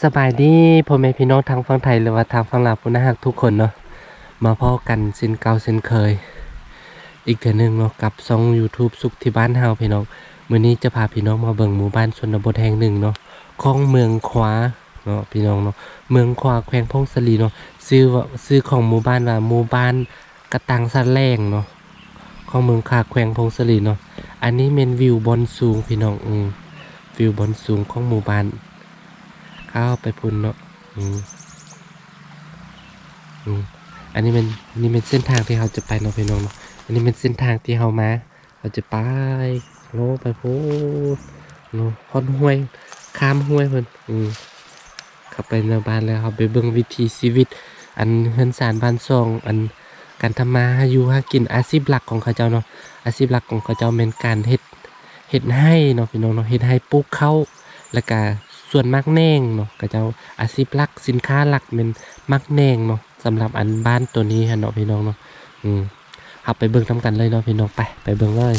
ສະບາຍດີພໍ່ແມ່ພີ່ນ້ອງທາງຝັ່ງໄທ ຫຼືວ່າທາງຝັ່ງລາວຜູ້ໜ້າຮັກທຸກຄົນເນາະ, ມາພໍ້ກັນເຊັ່ນເກົ່າເຊັ່ນເຄີຍອີກເທື່ອໜຶ່ງເນາະ ກັບຊ່ອງຢູທູບສຸກທີ່ບ້ານເຮົາພີ່ນ້ອງ. ມື້ນີ້ຈະພາພີ່ນ້ອງມາເບິ່ງໝູ່ບ້ານຊົນນະບົດແຫ່ງໜຶ່ງເນາະ ຂອງເມືອງຂວາເນາະພີ່ນ້ອງເນາະ, ເມືອງຂວາ ແຂວງຜົ້ງສາລີເນາະ. ຊື່ວ່າ ຊື່ຂອງໝູ່ບ້ານວ່າໝູ່ບ້ານ ກະຕັງສະແຫຼງເນາະ ຂອງເມືອງຂວາ ແຂວງຜົ້ງສາລີເນາະ. ອັນນີ້ແມ່ນວິວບ່ອນສູງພີ່ນ້ອງ, ອືມ ວິວບ່ອນສູງຂອງໝູ່ບ້ານ ເຂົ້າໄປພຸ້ນເນາະ. ອືມ ອືມ ອັນນີ້ແມ່ນ ນີ້ແມ່ນເສັ້ນທາງທີ່ເຮົາຈະໄປເນາະພີ່ນ້ອງເນາະ. ອັນນີ້ແມ່ນເສັ້ນທາງທີ່ເຮົາມາ ເຮົາຈະໄປ ໂອ້ ໄປພຸ້ນເນາະ ຮອດຫ້ວຍ ຂ້າມຫ້ວຍພຸ້ນ. ອືມ ເຂົ້າໄປໃນບ້ານແລ້ວ ເຮົາໄປເບິ່ງວິຖີຊີວິດ ອັນເຮືອນຊານບ້ານຊ່ອງ ອັນການທຳມາຫາຢູ່ຫາກິນ. ອາຊີບຫຼັກຂອງເຂົາເຈົ້າເນາະ ອາຊີບຫຼັກຂອງເຂົາເຈົ້າແມ່ນການເຮັດ ເຮັດໄຮ່ເນາະພີ່ນ້ອງເນາະ, ເຮັດໄຮ່ປູກເຂົ້າ ແລ້ວກະສວນໝາກແໜງເນາະ ເຂົາເຈົ້າ ອາຊີບຫຼັກ ສິນຄ້າຫຼັກແມ່ນໝາກແໜງເນາະ. ສຳລັບອັນບ້ານໂຕນີ້ຫັ້ນເນາະພີ່ນ້ອງເນາະ. ອືມ ເຮົາໄປເບິ່ງນຳກັນເລີຍເນາະພີ່ນ້ອງ, ໄປ ໄປເບິ່ງເລີຍ.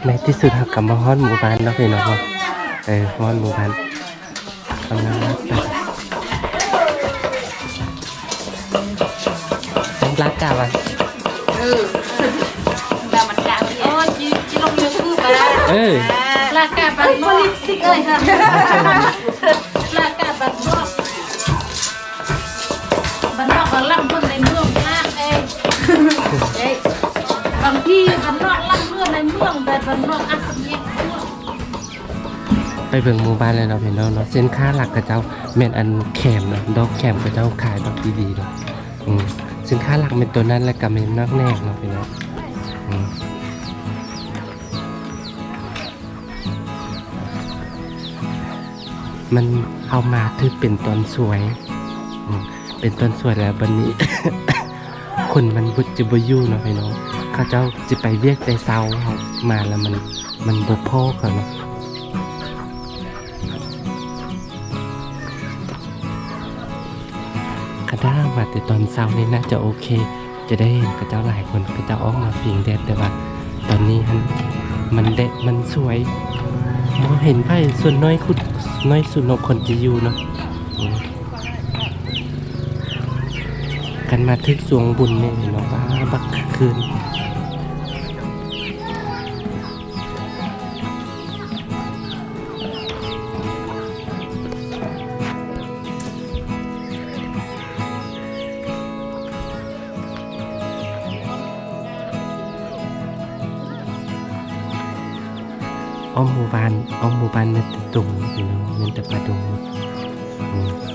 ໃນທີ່ສຸດເຮົາກໍມາຮອດໝູ່ບ້ານເນາະພີ່ນ້ອງເນາະ. ເອີ ຮອດໝູ່ບ້ານ ກຳລັງມາໄປ ລາກາວະ ເອີ ລາກາ ໂອ້ ຈິ ຈິລົງຢູທູບ ເອີ ລາກາ ບັນນອກ ລິບສະຕິກເອີຍ ລາກາ ບັນນອກ. ບ້ານນອກກໍລ້ຳເລີນໃນເມືອງນະ ເອີຍ ເອີຍ ບາງທີບ້ານນອກລ້ຳເລີນໃນເມືອງ ແຕ່ບ້ານນອກອາດຈະມີ ໄປເບິ່ງໝູ່ບ້ານແລ້ວເນາະພີ່ນ້ອງເນາະ. ສິນຄ້າຫຼັກເຂົາເຈົ້າແມ່ນອັນແຂມເນາະ ດອກແຂມເຂົາເຈົ້າຂາຍບັກດີໆເນາະ. ອືມ ສິນຄ້າຫຼັກແມ່ນໂຕນັ້ນ ແລ້ວກໍແມ່ນໝາກແໜງເນາະພີ່ນ້ອງ. ອືມ ມັນ ເຮົາມາຖືກເປັນຕອນສວຍ ອືມ ເປັນຕອນສວຍແລ້ວ ບັດນີ້ ຄົນມັນບໍ່ ຈະບໍ່ຢູ່ເນາະພີ່ນ້ອງ. ເຂົາເຈົ້າຊິໄປວຽກແຕ່ເຊົ້າ ເຮົາມາແລ້ວມັນ ມັນບໍ່ພໍ້ເຂົາເນາະ. ຄັນຖ້າມາແຕ່ຕອນເຊົ້ານີ້ໜ້າຈະໂອເຄ ຈະໄດ້ເຫັນເຂົາເຈົ້າຫຼາຍຄົນ ເຂົາເຈົ້າອອກມາພິງແດດ. ແຕ່ວ່າຕອນນີ້ຫັ້ນ ມັນແດດ ມັນສວຍ ບໍ່ເຫັນໃຜ ສ່ວນນ້ອຍຄຸດ ນ້ອຍສຸດເນາະ ຄົນຈະຢູ່ເນາະ. ອືມ ຄັນມາຖືກຊ່ວງບຸນນີ້ເນາະ ວ້າ ບັກຄຶກຄື້ນ. ອ້ອມໝູ່ບ້ານ ອ້ອມໝູ່ບ້ານແມ່ນແຕ່ດົງພີ່ນ້ອງ ແມ່ນແຕ່ປ່າດົງ. ອືມ ເ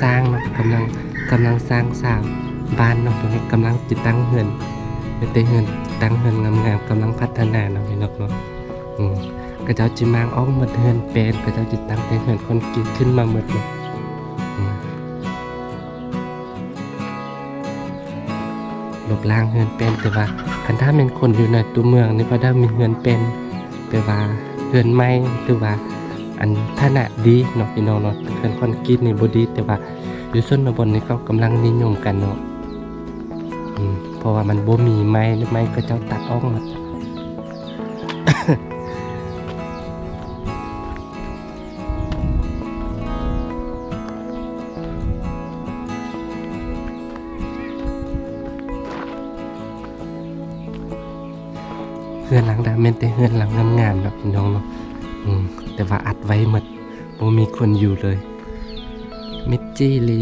ສ້າງເນາະ ກຳລັງ ກຳລັງສ້າງສາມບ້ານເນາະ ເພິ່ນກຳລັງຕິດຕັ້ງເຮືອນ ເຮັດແຕ່ເຮືອນ ຕິດຕັ້ງເຮືອນງາມໆ ກຳລັງພັດທະນາເນາະ ພີ່ນ້ອງເນາະ. ອືມ ເຂົາເຈົ້າຊິມ້າງອອກໝົດເຮືອນແປ້ນ ເຂົາເຈົ້າຊິຕັ້ງແຕ່ເຮືອນຄອນກຣີດຂຶ້ນມາໝົດເນາະ. ອືມ ລົບລ້າງເຮືອນແປ້ນ ແຕ່ວ່າຄັນຖ້າແມ່ນຄົນຢູ່ໃນຕົວເມືອງນີ້ ເຂົາເຈົ້າມີເຮືອນແປ້ນ ແປວ່າເຮືອນໃໝ່ ຫຼືວ່າອັນຖານະດີເນາະ ພີ່ນ້ອງເນາະ. ເຮືອນຄອນກຣີດນີ້ບໍ່ດີ ແຕ່ວ່າຢູ່ຊົນນະບົດນີ້ເຂົາກຳລັງນິຍົມກັນເນາະ. ອືມ ເພາະວ່າມັນບໍ່ມີໄມ້ ໄມ້ເຂົາເຈົ້າຕັດອອກໝົດ. ເຮືອນຫຼັງໃດແມ່ນແຕ່ເຮືອນຫຼັງງາມໆ ເນາະ ພີ່ນ້ອງເນາະ. ອືມ ແຕ່ວ່າອັດໄວ້ໝົດ ບໍ່ມີຄົນຢູ່ເລີຍ ມິດຈີ່ລີ.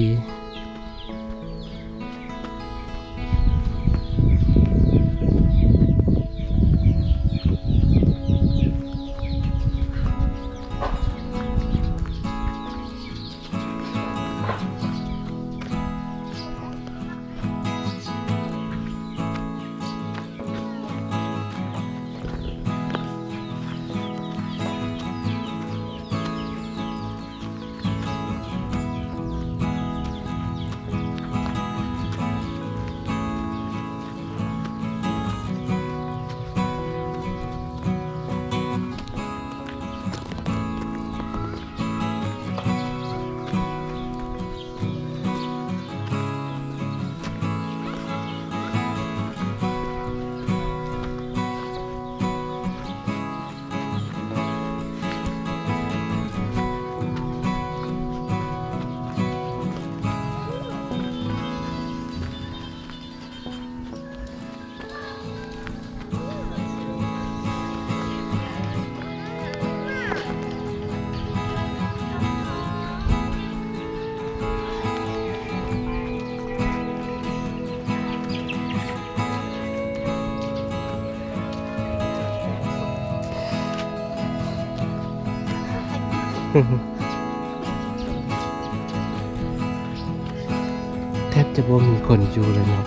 ແທບຈະບໍ່ມີຄົນຢູ່ເລີຍເນາະ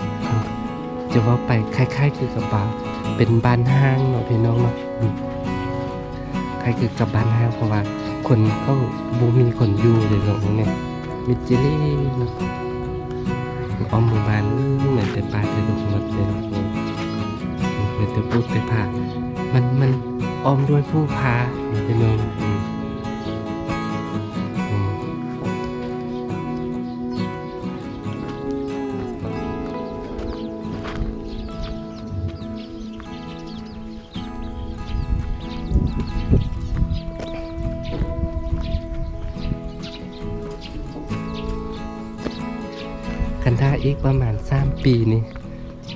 ຈະເວົ້າໄປຄ້າຍໆຄືກັບວ່າເປັນບ້ານຮ້າງເນາະ ພີ່ນ້ອງເນາະ. ອືມ ຄ້າຍຄືກັບບ້ານຮ້າງ ເພາະວ່າຄົນເຂົາບໍ່ມີຄົນຢູ່ເລີຍເນາະ ນີ້ມິດຈີ່ລີເນາະ. ອ້ອມໝູ່ບ້ານ ອືມ ມີແຕ່ປ່າແຕ່ດົງໝົດເລີຍເນາະ ມີແຕ່ພູແຕ່ຜາ ມັນ ມັນອ້ອມດ້ວຍພູຜາ ພີ່ນ້ອງ. ອືມ ອືມ. ຄັນຖ້າອີກປະມານສາມປີນີ້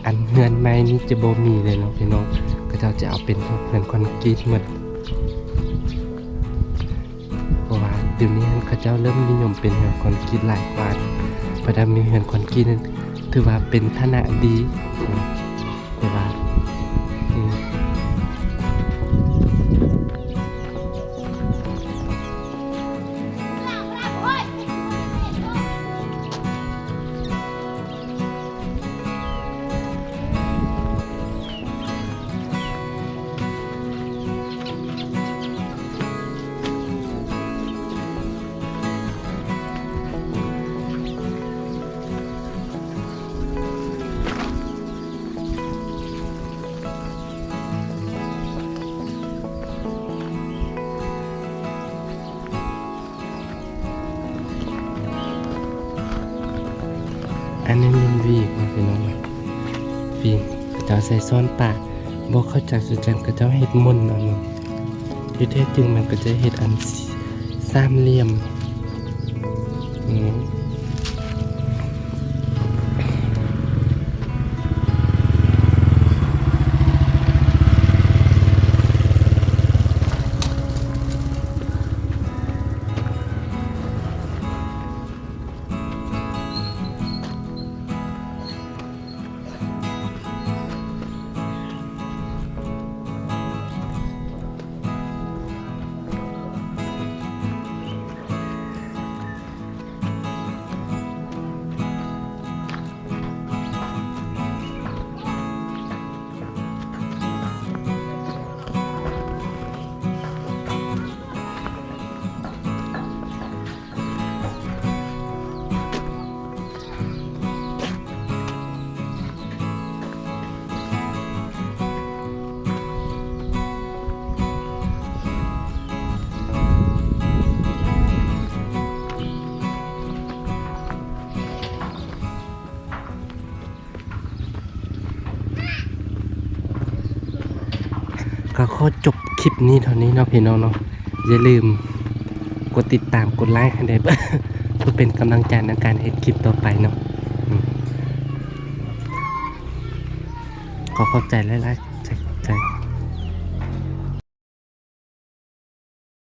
ອັນເຮືອນໃໝ່ນີ້ຈະບໍ່ມີເລີຍເນາະ ພີ່ນ້ອງ. ເຂົາເຈົ້າຈະເອົາເປັນເຮືອນຄອນກຣີດໝົດ. ເພາະວ່າດຽວນີ້ຫັ້ນເຂົາເຈົ້າເລີ່ມນິຍົມເປັນເຮືອນຄອນກຣີດຫຼາຍກວ່າ. ເພິ່ນວ່າມີເຮືອນຄອນກຣີດນັ້ນຖືວ່າເປັນຖານະດີ ເພິ່ນວ່າ ອືມ. ອັນນີ້ແມ່ນຫວີກເນາະ ພີ່ນ້ອງ ຫວີກ ເຂົາເຈົ້າໃສ່ຊ້ອນປາ ບໍ່ເຂົ້າໃຈຄືກັນ ເຂົາເຈົ້າເຮັດມົນເອົາເນາະ. ທີ່ແທ້ຈິງມັນກໍຈະເຮັດອັນສາມຫຼ່ຽມ ອືມ. ອັ ກໍຂໍຈົບຄລິບນີ້ເທົ່ານີ້ເນາະພີ່ນ້ອງເນາະ. ຢ່າລືມກົດຕິດຕາມ ກົດໄລໃຫ້ແດ່ ເພື່ອເປັນກຳລັງໃຈໃນການເຮັດຄລິບຕໍ່ໄປເນາະ. ອືມ ຂໍຂອບໃຈຫຼາຍໆ ໃຈ, ໃຈ.